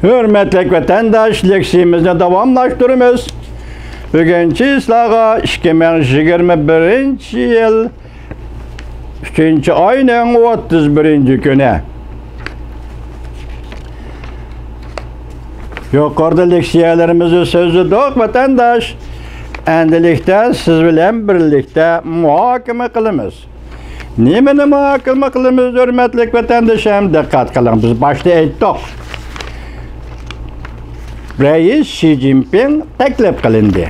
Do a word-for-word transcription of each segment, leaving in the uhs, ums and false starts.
ھۆرمەتلىك ۋەتەنداش، لېكسىيىمىزنى داۋاملاشتۇرىمىز. بۈگۈنچە سىلەرگە ئىككى مىڭ يىگىرمە بىرىنچى يىل ئۈچىنچى ئاينىڭ ئوتتۇز بىرىنچى كۈنى. يۇقىرىدا لېكسىيەلىرىمىزنى سۆزلىدۇق، ۋەتەنداش. ئەمدىلىكتە سىز بىلەن بىرلىكتە مۇھاكىمە قىلىمىز. نېمىنى مۇھاكىمە قىلىمىز، ھۆرمەتلىك ۋەتەندىشىم؟ دىققەت قىلىڭ، بىز باشتا ئېيتتۇق. رەئىس شى جىنپىڭ تەكلىپ قىلىندى.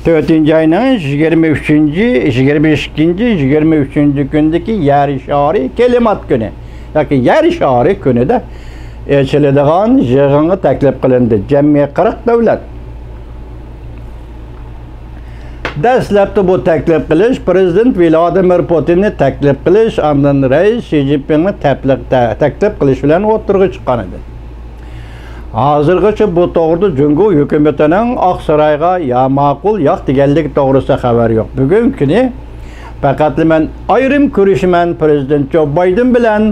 تۆتىنچى ئاينىڭ يىگىرمە ئۈچىنچى، يىگىرمە ئىككىنچى، يىگىرمە ئۈچىنچى كۈندىكى يەر شارى كىلىمات كۈنى ياكى يەر شارى كۈنىدە ئېچىلىدىغان يىغىنغا تەكلىپ قىلىندى. جەمئىي قىرىق دۆلەت. دەسلەپتە بۇ تەكلىپ قىلىش پىرېزىدېنت ۋلادىمىر پۇتىننى تەكلىپ قىلىش، ئاندىن رەئىس شى جىنپىڭنى تەپلىق-، تە-، تەكلىپ قىلىش بىلەن ئوتتۇرىغا چىققان ئىدى. ھازىرغىچە بۇ توغرىدا جۇڭگو ھۆكۈمىتىنىڭ ئاقسارايغا يا ماقۇل، ياق دېگەنلىكى توغرىسىدا خەۋەر يوق. بۈگۈنكى كۈنى پەقەتلا مەن ئايرىم كۆرۈشىمەن پىرېزىدېنت جو بايدېن بىلەن،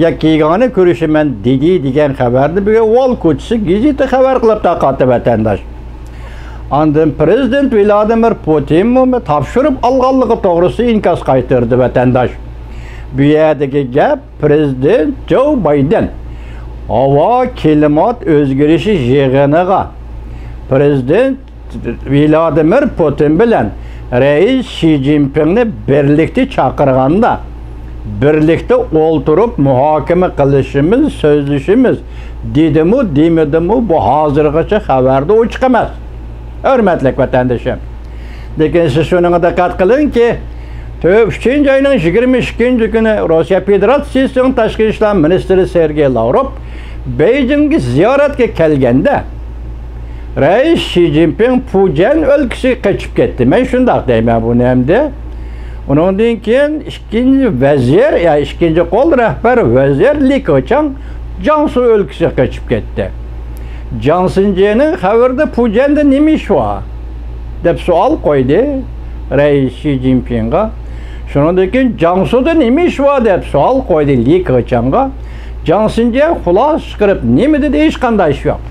يەككىگانە كۆرۈشىمەن دېدى دېگەن خەۋەرنى بۈگۈن ۋال كوچىسى گېزىتى خەۋەر قىلىپ تارقاتتى، ۋەتەنداش. ئاندىن پىرېزىدېنت ۋلادىمىر پۇتىنمۇ تاپشۇرۇپ ئالغانلىقى توغرىسىدا ئىنكاس قايتۇردى، ۋەتەنداش. بۇ يەردىكى گەپ پىرېزىدېنت جو بايدېن ھاۋا كىلىمات ئۆزگىرىشى يىغىنىغا پىرېزىدېنت ۋلادىمىر پۇتىن بىلەن رەئىس شى جىنپىڭنى بىرلىكتە چاقىرغاندا، بىرلىكتە ئولتۇرۇپ مۇھاكىمە قىلىشىمىز، سۆزلىشىمىز دېدىمۇ، دېمىدىمۇ، بۇ ھازىرغىچە خەۋەردە ئوچۇق ئەمەس. ھۆرمەتلىك ۋەتەندىشىم، لېكىن سىز شۇنىڭغا دىققەت قىلىڭكى، تۆ-، ئۈچىنچى ئاينىڭ يىگىرمە ئىككىنچى كۈنى روسىيە فېدېراتسىيىسىنىڭ تاشقى ئىشلار مىنىستىرى سېرگېي لاۋروف بېيجىڭغا زىيارەتكە كەلگەندە، رەئىس شى جىنپىڭ پۇجيەن ئۆلكىسىگە قېچىپ كەتتى. مەن شۇنداق دەيمەن بۇنى ئەمدى. ئۇنىڭدىن كېيىن ئىككىنچى ۋەزىر، يا ئىككىنچى قول رەھبەر ۋەزىر لى كېچاڭ جياڭسۇ ئۆلكىسىگە قېچىپ كەتتى. جياڭ سىنجيېنىڭ خەۋىرىدە پۇجيەندە نېمە ئىش بار؟ دەپ سوئال قويدى رەئىس شى جىنپىڭغا. شۇنىڭدىن كېيىن جياڭسۇدا نېمە ئىش بار؟ دەپ سوئال قويدى لى كېچاڭغا. جياڭ سىنجيې خۇلاسە چىقىرىپ نېمە دېدى؟ ھېچقانداق ئىش يوق.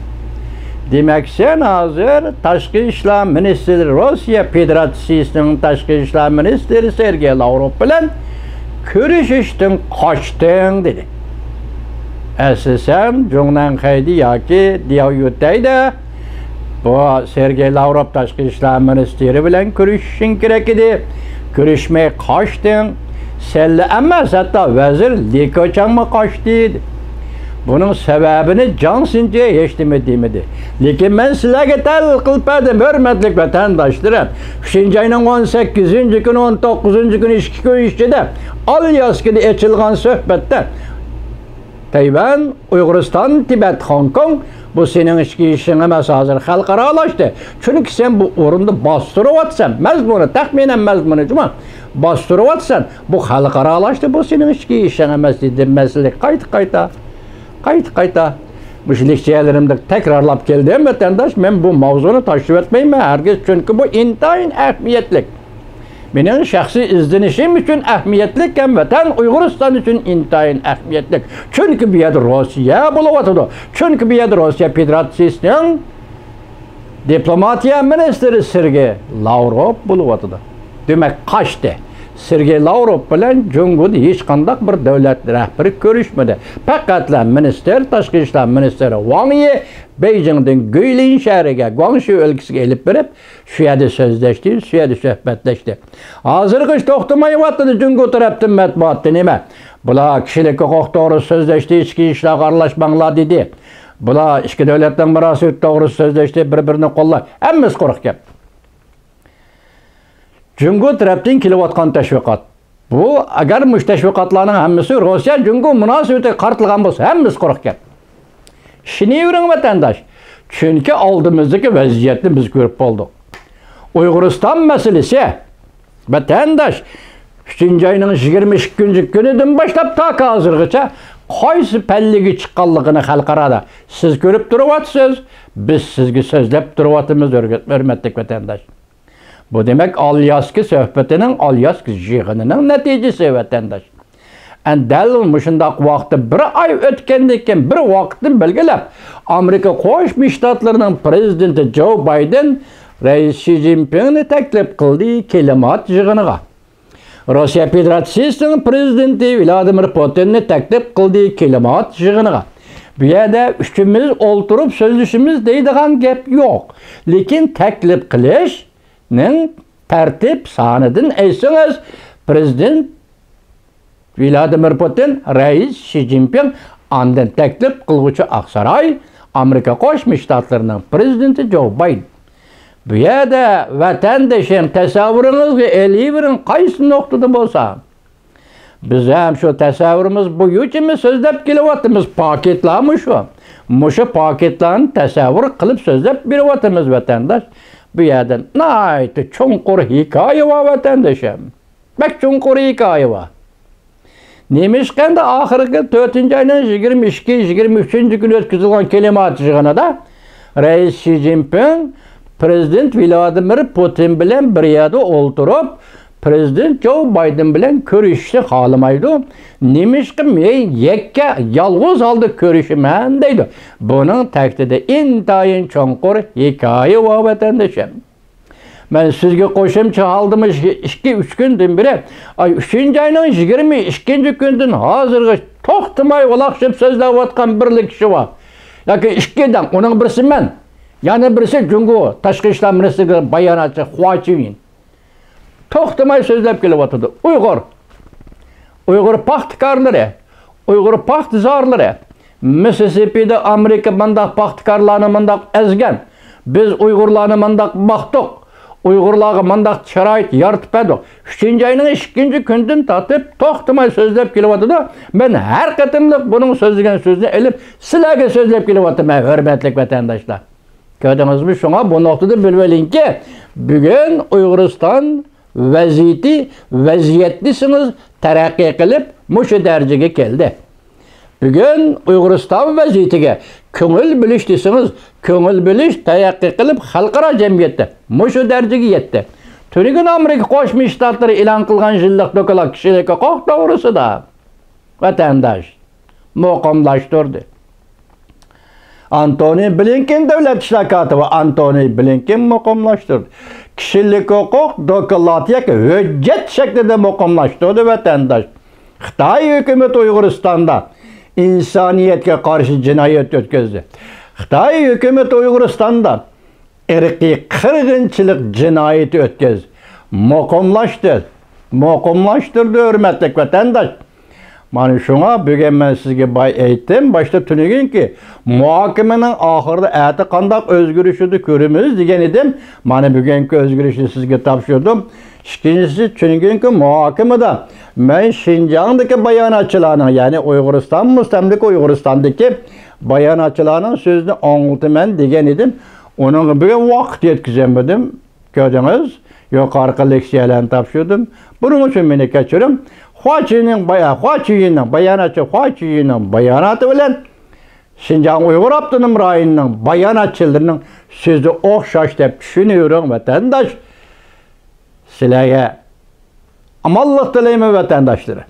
دېمەك، سەن ھازىر تاشقى ئىشلار مىنىستىرى، روسىيە فېدېراتسىيىسىنىڭ تاشقى ئىشلار مىنىستىرى سېرگېي لاۋروف بىلەن كۆرۈشۈشتىن قاچتىڭ، دېدى. ئەسلى سەن جۇڭنەنخەيدە ياكى دياۋيۈتەيدە بۇ سېرگېي لاۋروف تاشقى ئىشلار مىنىستىرى بىلەن كۆرۈشۈشۈڭ كېرەك ئىدى. كۆرۈشمەي قاچتىڭ. سەنلا ئەمەس، ھەتتا ۋەزىر لى كېچاڭمۇ قاچتى. بۇنىڭ سەۋەبىنى جياڭ سىنجيې ھېچنېمە دېمىدى. لېكىن مەن سىلەرگە تەلقىن بەردىم، ھۆرمەتلىك ۋەتەنداشلىرىم. ئۈچىنچى ئاينىڭ ئون سەككىزىنچى كۈنى، ئون توققۇزىنچى كۈنى ئىككى كۈن ئىچىدە ئالياسكىدا ئېچىلغان سۆھبەتتە تەيۋەن، ئۇيغۇرىستان، تىبەت، خوڭكوڭ، بۇ سېنىڭ ئىچكى ئىشىڭ ئەمەس، ھازىر خەلقئارالاشتى. چۈنكى سەن بۇ ئورۇندا باستۇرۇۋاتىسەن. مەزمۇنى، تەخمىنەن مەزمۇنى جۇمۇ باستۇرۇۋاتىسەن. بۇ خەلقئارالاشتى، بۇ سېنىڭ ئىچكى ئىشىڭ ئەمەس، دېدىم مەسىلىگە قايتا، قايتا، قايتا، قايتا. مۇشۇ لېكسىيەلىرىمدە تەكرارلاپ كەلدىم، ۋەتەنداش، مەن بۇ ماۋزۇنى تاشلىۋەتمەيمەن ھەرگىز، چۈنكى بۇ ئىنتايىن ئەھمىيەتلىك. مېنىڭ شەخسىي ئىزدىنىشىم ئۈچۈن ئەھمىيەتلىك ھەم ۋەتەن ئۇيغۇرىستان ئۈچۈن ئىنتايىن ئەھمىيەتلىك. چۈنكى بۇ يەردە روسىيە بولۇۋاتىدۇ. چۈنكى بۇ يەردە روسىيە فېدېراتسىيىسىنىڭ دىپلوماتىيە مىنىستىرى سېرگېي لاۋروف بولۇۋاتىدۇ. دېمەك، قاچتى. سېرگېي لاۋروف بىلەن جۇڭگودا ھېچقانداق بىر دۆلەت رەھبىرى كۆرۈشمىدى. پەقەتلا مىنىستىر، تاشقى ئىشلار مىنىستىرى ۋاڭ يى بېيجىڭدىن گۇيلىن شەھىرىگە، گۇاڭشى ئۆلكىسىگە ئېلىپ بېرىپ، شۇ يەردە سۆزلەشتى، شۇ يەردە سۆھبەتلەشتى. ھازىرغىچە توختىمايۋاتىدۇ جۇڭگو تەرەپتىن مەتبۇئاتتا نېمە؟ بۇلار كىشىلىك ھوقۇق توغرىسىدا سۆزلەشتى، ئىچكى ئىشلارغا ئارىلاشماڭلار دېدى. بۇلار ئىككى دۆلەتنىڭ مۇناسىۋىتى توغرىسىدا سۆزلەشتى، بىر-بىرىنى قوللاپ. ھەممىسى قۇرۇق گەپ. جۇڭگو تەرەپتىن كېلىۋاتقان تەشۋىقات. بۇ، ئەگەر مۇشۇ تەشۋىقاتلارنىڭ ھەممىسى روسىيە جۇڭگو مۇناسىۋىتىگە قارىتىلغان بولسا، ھەممىسى قۇرۇق گەپ. ئىشىنىۋېرىڭ، ۋەتەنداش. چۈنكى ئالدىمىزدىكى ۋەزىيەتنى بىز كۆرۈپ بولدۇق. ئۇيغۇرىستان مەسىلىسى، ۋەتەنداش، ئۈچىنچى ئاينىڭ يىگىرمە ئىككىنچى كۈنىدىن باشلاپ تاكى ھازىرغىچە قايسى پەللىگە چىققانلىقىنى خەلقئارادا سىز كۆرۈپ تۇرۇۋاتىسىز، بىز سىزگە سۆزلەپ تۇرۇۋاتىمىز، ھۆرمەتلىك ۋەتەنداش. بۇ دېمەك، ئالياسكا سۆھبىتىنىڭ، ئالياسكا يىغىنىنىڭ نەتىجىسى، ۋەتەنداش. ئەنە دەل مۇشۇنداق ۋاقىتتا بىر ئاي ئۆتكەندىن كېيىن بىر ۋاقىتنى بەلگىلەپ، ئامېرىكا قوشما شتاتلىرىنىڭ پرېزىدېنتى جو بايدېن رەئىس شى جىنپىڭنى تەكلىپ قىلدى كىلىمات يىغىنىغا. روسىيە فېدېراتسىيىسىنىڭ پرېزىدېنتى ۋلادىمىر پۇتىننى تەكلىپ قىلدى كىلىمات يىغىنىغا. بۇ يەردە ئۈچىمىز ئولتۇرۇپ سۆزلىشىمىز دەيدىغان گەپ يوق. لېكىن تەكلىپ قىلىشنىڭ تەرتىپ سانىدىن ئېيتسىڭىز، پرېزىدېنت ۋلادىمىر پۇتىن، رەئىس شى جىنپىڭ، ئاندىن تەكلىپ قىلغۇچى ئاقساراي، ئامېرىكا قوشما شتاتلىرىنىڭ پرېزىدېنتى جو بايدېن. بۇ يەردە ۋەتەندىشىم، تەسەۋۋۇرىڭىزگە ئېلىۋېرىڭ، قايسى نۇقتىدا بولسا. بىز ھەم شۇ تەسەۋۋۇرىمىز بويىچىمۇ سۆزلەپ كېلىۋاتىمىز، پاكىتلارمۇ شۇ. مۇشۇ پاكىتلارنى تەسەۋۋۇر قىلىپ سۆزلەپ بېرىۋاتىمىز، ۋەتەنداش. بۇ يەردە ناھايىتى چوڭقۇر ھېكايە بار، ۋەتەندىشىم. بەك چوڭقۇر ھېكايە بار. نېمىشقا ئەمدى ئاخىرقى تۆتىنچى ئاينىڭ يىگىرمە ئىككى، يىگىرمە ئۈچىنچى كۈنى ئۆتكۈزۈلگەن كىلىمات يىغىنىدا رەئىس شى جىنپىڭ پرېزىدېنت ۋلادىمىر پۇتىن بىلەن بىر يەردە ئولتۇرۇپ، پرېزىدېنت جو بايدېن بىلەن كۆرۈشۈشنى خالىمايدۇ. نېمىشقا مەن يەككە، يالغۇز ھالدا كۆرۈشىمەن دەيدۇ. بۇنىڭ تەكتىدە ئىنتايىن چوڭقۇر ھېكايە بار، ۋەتەندىشىم. مەن سىزگە قوشۇمچە ھالدىمۇ ئىككى، ئۈچ كۈندىن بېرى، ئاي، ئۈچىنچى ئاينىڭ يىگىرمە ئىككىنچى كۈنىدىن ھازىرغىچە توختىماي ۋالاقلىشىپ سۆزلەۋاتقان بىرلا كىشى بار. ياكى ئىككى دەڭ، ئۇنىڭ بىرسى مەن. يەنە بىرسى جۇڭگو تاشقى ئىشلار مىنىستىرلىكى باياناتچى خۇا چۈنيىن. توختىماي سۆزلەپ كېلىۋاتىدۇ. ئۇيغۇر. ئۇيغۇر پاختىكارلىرى، ئۇيغۇر پاختىزارلىرى، مىسسىسىپىدا ئامېرىكا مانداق پاختىكارلارنى مانداق ئەزگەن، بىز ئۇيغۇرلارنى مانداق باقتۇق، ئۇيغۇرلارغا مانداق شارائىت يارىتىپ بەردۇق. ئۈچىنچى ئاينىڭ ئىككىنچى كۈنىدىن تارتىپ توختىماي سۆزلەپ كېلىۋاتىدۇ. مەن ھەر قېتىملىق بۇنىڭ سۆزلىگەن سۆزىنى ئېلىپ سىلەرگە سۆزلەپ كېلىۋاتىمەن، ھۆرمەتلىك ۋەتەنداشلار. كۆردىڭىزمۇ؟ شۇڭا بۇ نۇقتىدا بىلىۋېلىڭكى، بۈگۈن ئۇيغۇرىستان ۋەزىيىتى، ۋەزىيەت دېسىڭىز، تەرەققىي قىلىپ مۇشۇ دەرىجىگە كەلدى. بۈگۈن ئۇيغۇرىستان ۋەزىيىتىگە كۆڭۈل بۆلۈش دېسىڭىز، كۆڭۈل بۆلۈش تەرەققىي قىلىپ خەلقئارا جەمئىيەتتە مۇشۇ دەرىجىگە يەتتى. تۈنۈگۈن ئامېرىكا قوشما شتاتلىرى ئېلان قىلغان يىللىق دوكلات كىشىلىك ھوقۇق توغرىسىدا. ۋەتەنداش، مۇقىملاشتۇردى. ئانتونى بلىنكېن، دۆلەت ئىشلار كاتىپى ئانتونى بلىنكېن مۇقىملاشتۇردى. كىشىلىك ھوقۇق دوكلاتى ياكى ھۆججەت شەكلىدە مۇقىملاشتۇردى، ۋەتەنداش. خىتاي ھۆكۈمىتى ئۇيغۇرىستاندا ئىنسانىيەتكە قارشى جىنايەت ئۆتكۈزدى. خىتاي ھۆكۈمىتى ئۇيغۇرىستاندا ئىرقىي قىرغىنچىلىق جىنايىتى ئۆتكۈزدى. مۇقىملاشتى. مۇقىملاشتۇردى، ھۆرمەتلىك ۋەتەنداش. مانا شۇڭا بۈگۈن مەن سىزگە باي ئېيتتىم، باشتا تۈنۈگۈنكى مۇھاكىمىنىڭ ئاخىرىدا ئەتە قانداق ئۆزگىرىشىدۇ كۆرىمىز دېگەن ئىدىم. مانا بۈگۈنكى ئۆزگىرىشنى سىزگە تاپشۇردۇم. ئىككىنچىسى، تۈنۈگۈنكى مۇھاكىمىدە مەن شىنجاڭدىكى باياناتچىلارنىڭ، يەنى ئۇيغۇرىستان، مۇستەملىكە ئۇيغۇرىستاندىكى باياناتچىلارنىڭ سۆزىنى ئاڭلىتىمەن دېگەن ئىدىم. ئۇنىڭغا بۈگۈن ۋاقىت يەتكۈزەلمىدىم. كۆردىڭىز، يۇقىرىقى لېكسىيەلەرنى تاپشۇردۇم. بۇنىڭ ئۈچۈن مېنى كەچۈرۈڭ. خۇا چۈنيىننىڭ بايا-، خۇا چۈنيىننىڭ باياناتچى خۇا چۈنيىننىڭ باياناتى بىلەن شىنجاڭ ئۇيغۇر ئاپتونوم رايونىنىڭ باياناتچىلىرىنىڭ سۆزى ئوخشاش دەپ چۈشىنىۋېرىڭ، ۋەتەنداش. سىلەرگە ئامانلىق تىلەيمەن، ۋەتەنداشلىرىم.